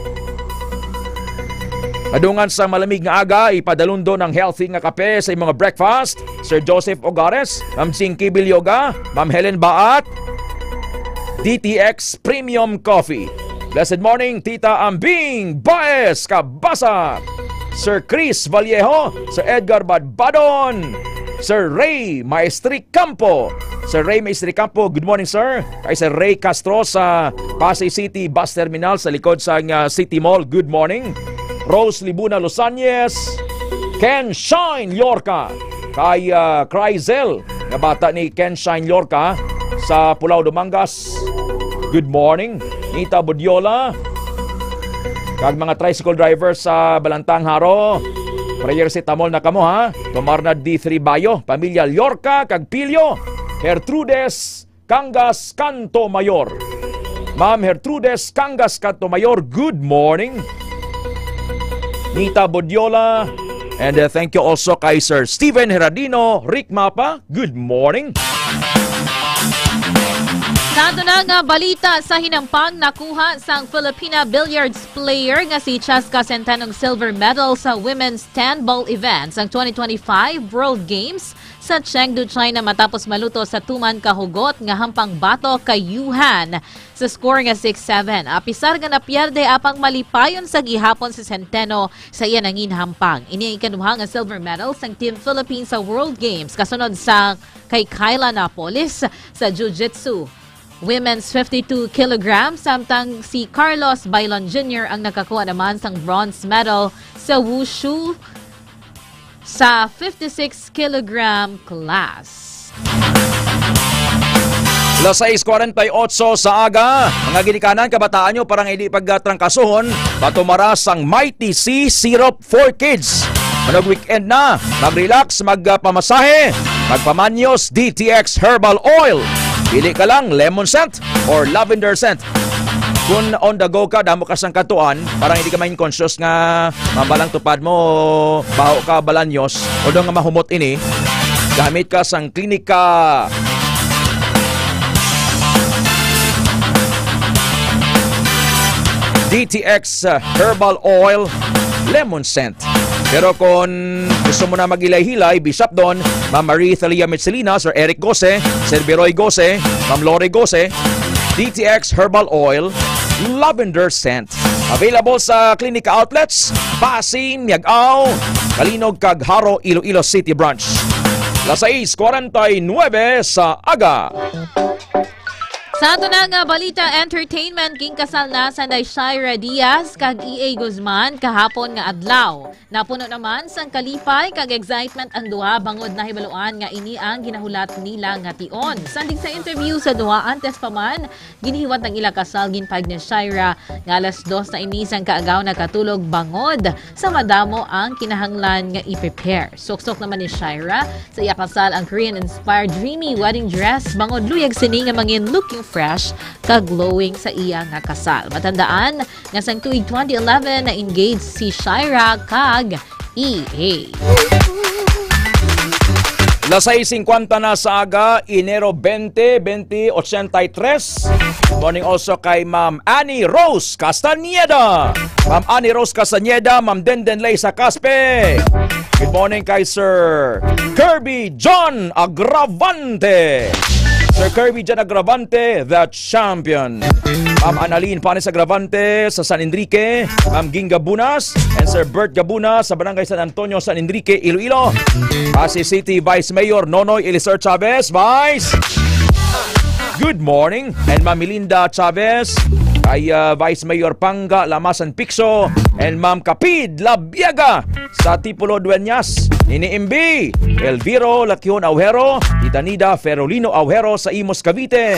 Madungan sa malamig nga aga, ipadalundon ang healthy nga kape sa imong breakfast. Sir Joseph Ogares, Ma'am Jinky Bilyoga, Ma'am Helen Baat, D T X Premium Coffee. Blessed morning, Tita Ambing Baez Kabasa, Sir Chris Vallejo, Sir Edgar Badbadon, Sir Ray Maestri Campo. Sir Ray Maestri Campo, good morning, sir. Kay Sir Ray Castro sa Pasay City Bus Terminal sa likod sa, uh, City Mall, good morning. Rose Libuna Losanyes, Ken Shine Lorca, kay, uh, Cryzel, nga bata ni Ken Shine Lorca sa Pulao, Dumangas, good morning. Nita Budiola, kag mga tricycle driver sa Balantang, Jaro, prayer si Tamol na kamo, ha? Tomarna D three Bayo, pamilya Lorca kag Pilio, Gertrudes Cangas Canto Mayor. Ma'am Gertrudes Cangas Canto Mayor, good morning. Nita Bodiola, and, uh, thank you also kay Sir Steven Heradino, Rick Mapa, good morning. Sa ato na nga balita sa hinampang, nakuha sang Filipina billiards player nga si Cheska Centenong silver medal sa women's ten ball event sang twenty twenty-five World Games Chengdu, China matapos maluto sa tuman ka hugot nga hampang batok kay Yuhan sa score nga six seven. Apisar nga napierde apang malipayon sa gihapon si Centeno sa iya nangin hampang. Ini ang ikaduha nga silver medal sang Team Philippines sa World Games kasunod sa kay Kyla Napoles sa Jiu-Jitsu Women's fifty-two kilogram, samtang si Carlos Bailon Junior ang nakakuha naman sang bronze medal sa Wushu sa fifty-six kilogram class. Las sais cuarenta y ocho sa aga, mga ginikanan, kabataan nyo, para nga hindi pagtrangkasohon, patumara sang Mighty C Syrup for Kids. Manog weekend na, mag-relax, magpamasahe, magpamanyos, D T X Herbal Oil. Pili ka lang, lemon scent or lavender scent. Kung on the go ka, damo ka sang katuan, parang hindi ka main conscious nga mabalang tupad mo, baho ka, balanyos, o daw nga mahumot ini, gamit ka sang Klinika D T X Herbal Oil Lemon Scent. Pero kung gusto mo na maghilay-hilay, Bishop Don, Ma'am Marie Thalia Mitsilina, Sir Eric Gose, Sir Biroy Gose, Ma'am Lori Gose, D T X Herbal Oil, Lavender Scent. Available sa Klinika Outlets, Passi, Miag-ao, Calinog, kag Jaro, Iloilo City Branch. Las sais cuarenta y nueve sa aga. Sa ato na nga balita, entertainment, ginkasal na sanday Shaira Diaz kag E A Guzman kahapon nga adlaw. Napuno naman sang kalipay kag excitement ang duha bangod nahibaluan nga ini ang ginahulat nila nga tion. Sandig sa interview sa duha, antes pa man, ginihiwat ang ila kasal, ginpahayag ni Shaira nga alas dos na ini sang kaagaw nakatulog bangod sa madamo ang kinahanglan nga i-prepare. Suksok naman ni Shaira sa iya kasal ang Korean-inspired dreamy wedding dress, bangod luyag sini nga mangin looking fresh kag glowing sa iya nga kasal. Matandaan nga sang tuig twenty eleven na-engaged si Shaira kag E A. Las sais cincuenta na sa aga, Enero veinte, veinte ochenta y tres. Good morning also kay Ma'am Annie Rose Castañeda. Ma'am Annie Rose Castañeda, Ma'am Denden Leysa Caspe. Good morning kay Sir Kirby John Agravante. Sir Kirby John Agravante, the champion. Ma'am Annalyn Panes Agravante sa San Enrique, Ma'am Ginga Bunas, and Sir Bert Gabuna sa Barangay San Antonio, San Enrique, Iloilo. Passi City Vice Mayor Nonoy Eliser Chavez, Vice. Good morning. And Ma'am Melinda Chavez, kay, uh, Vice Mayor Panga Lamasan Picso, and Ma'am Kapid Labiaga sa Tipolo Dueñas, Nini Imbi, Elviro Lakion Aujero, Tita Nida Ferolino Aujero sa Imus, Cavite,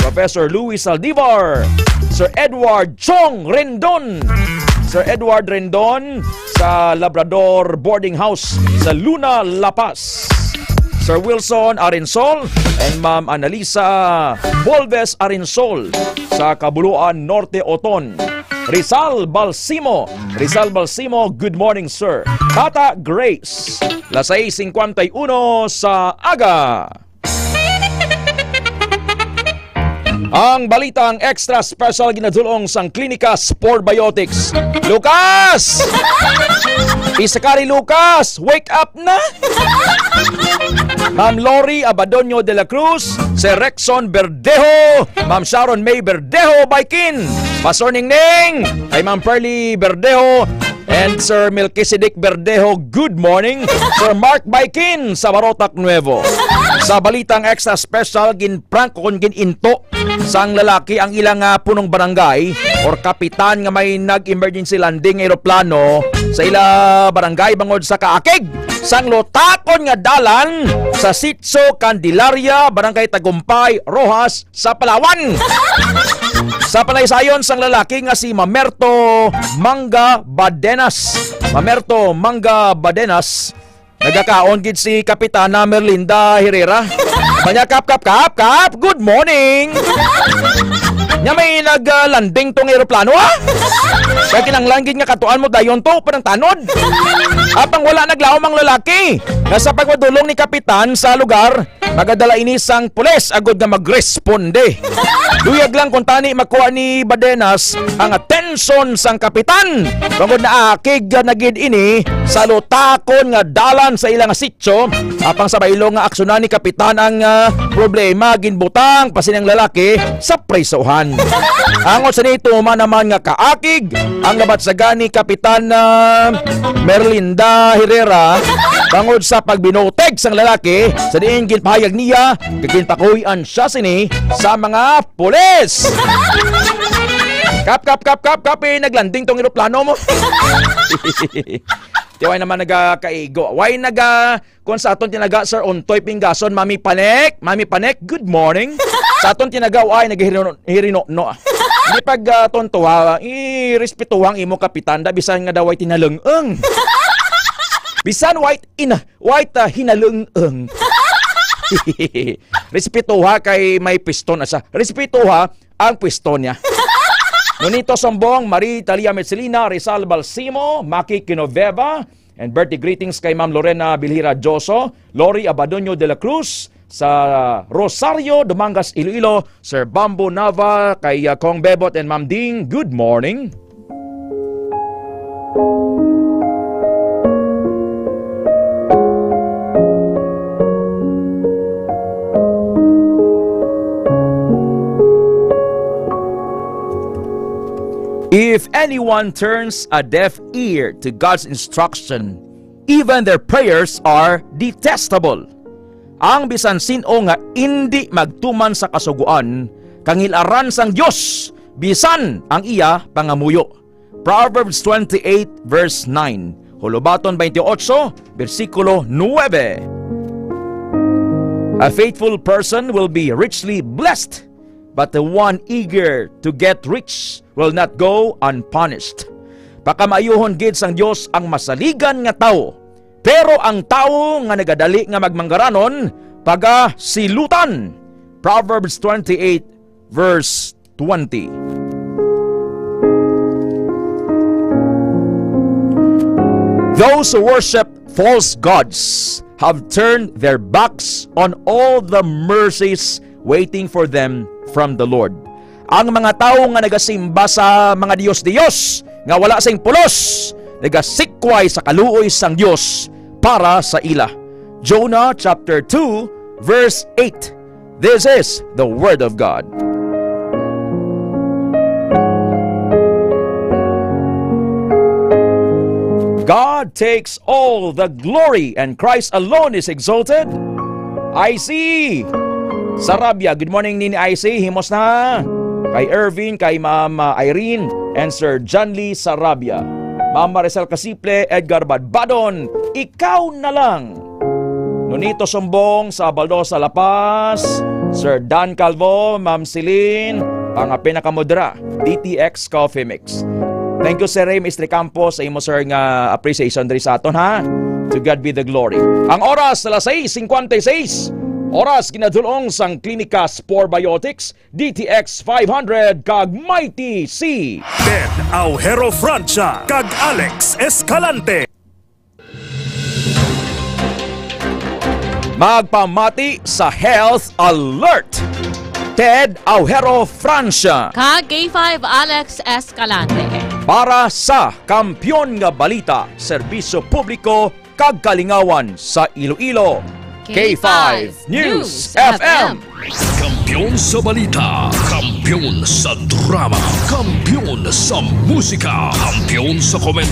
Professor Louis Saldivar, Sir Edward Chong Rendon, Sir Edward Rendon sa Labrador Boarding House sa Luna, La Paz, Sir Wilson Arensol and Ma'am Annalisa Volves Arensol sa Cabuluan Norte, Oton. Rizal Balsimo. Rizal Balsimo, good morning, sir. Tata Grace, las sais cincuenta y uno sa aga. Ang balitang extra special ginadulong sang Klinika Sport Biotics. Lucas! Isakari Lucas, wake up na! Ma'am Lori Abadonio de la Cruz, Sir Rexon Verdejo, Ma'am Sharon May Verdejo Baikin, Pastor Ningning, kay Ma'am Pearly Verdejo, and Sir Melchizedek Verdejo, good morning. Sir Mark Baikin sa Barotac Nuevo. Sa balitang extra special, ginprank o kon gin-into sang lalaki ang ilang, ah, punong barangay or kapitan nga may nag-emergency landing nga eroplano sa ila barangay bangod sa kaakig sang lutakon nga dalan sa Sitio Candelaria, Barangay Tagumpay, Roxas, sa Palawan. Sa panaysayon sang lalaki nga si Mamerto Manga Badenas. Mamerto Manga Badenas, nagakaon gid si Kapitana Merlinda Herrera. Manya, "Kap, kap, kap, kap, good morning." Nya may nag-landing tong eroplano, ah. Kaya kinanglan gid nga katuan mo dayon to, panang tanod. Apang wala naglaom ang lalaki nga sa pagpadulong ni Kapitan sa lugar, magadala ini sang pulis agud nga magresponde. Luyag lang kung tani makuha ni Badenas ang atten- atensyon sang kapitan, bangod naakig na gid ini sa lutakon nga dalan sa ilang sitio. Apang sa baylo nga aksyonan ni kapitan ang, ah, problema, ginbutang pa sini ang lalaki sa prisohan. Angot sini, tuman naman nga kaakig ang labatsagan ni Kapitan, ah, Merlinda Herrera bangod sa pagbinutig sang lalaki, sa diin ginpahayag niya nga ginpakuy-an siya sini sa mga pulis. Kap, kap, kap, kap, kap, eh, naglanding tong eroplano mo. Di, way naman nagakaigo. Way naga, kung sa aton tinaga, Sir Ontoy Pingason, Mami Panek, Mami Panek, good morning. Sa aton tinaga, way nagahirino-, hirino-, no. Hindi pag, ah, tontuha, irespetuha ang imo kapitan, da, bisan nga daw way tinalung-ung. Bisan way ina-, Wait, ah, hinalung-ung. Respetuha kay may pwesto na siya. Respetuha ang pwesto niya. Nonito Sumbong, Marie Talia Metzelina, Rizal Balsimo, Maki Kinoveva, and birthday greetings kay Ma'am Lorena Bilhira Joso, Lori Abadoño de la Cruz, sa Rosario, Dumangas, Iloilo, Sir Bambo Nava, kay, uh, Kong Bebot and Ma'am Ding, good morning. If anyone turns a deaf ear to God's instruction, even their prayers are detestable. Ang bisan sin-o nga indi magtuman sa Kasugoan, kangil-aran sang Dios, bisan ang iya pangamuyo. Proverbs twenty-eight verse nine, Hulubaton twenty-eight, bersikulo nuebe. A faithful person will be richly blessed, but the one eager to get rich will not go unpunished. Pakamaayuhon gid sang Dios ang masaligan nga tawo, pero ang tawo nga nagadali nga magmanggaranon, pagasilutan. Proverbs twenty-eight, verse twenty. Those who worship false gods have turned their backs on all the mercies waiting for them from the Lord. Ang mga tawo nga nagasimba sa mga dios-dios nga wala sing pulos, nagasikway sa kaluoy sang Dios para sa ila. Jonah chapter two, verse eight. This is the word of God. God takes all the glory and Christ alone is exalted. I C Sarabia, good morning, Nini I C. Himos na. Kay Ervin, kay Ma'am, uh, Irene, and Sir John Lee Sarabia. Ma'am Maricel Casiple, Edgar Badbadon, ikaw na lang. Nonito Sumbong sa Baldosa, La Paz, Sir Dan Calvo, Ma'am Celine, ang pinakamodra, D T X Coffee Mix. Thank you, Sir Ray Mistri Campos, sa imo, sir, nga appreciation diri sa aton, ha? To God be the glory. Ang oras, alas sais cincuenta y seis. Oras ginadulong sang Klinika Spore Biotics, D T X five hundred, kag Mighty C. Ted Aujero Francia kag Alex Escalante. Magpamati sa Health Alert, Ted Aujero Francia. Kag K five Alex Escalante. Para sa Kampiyon nga Balita, Serbisyo Publiko, kag Kalingawan sa Iloilo, K five News F M. Kampiyon sa balita, kampiyon sa drama, kampiyon sa musika, kampiyon sa komento.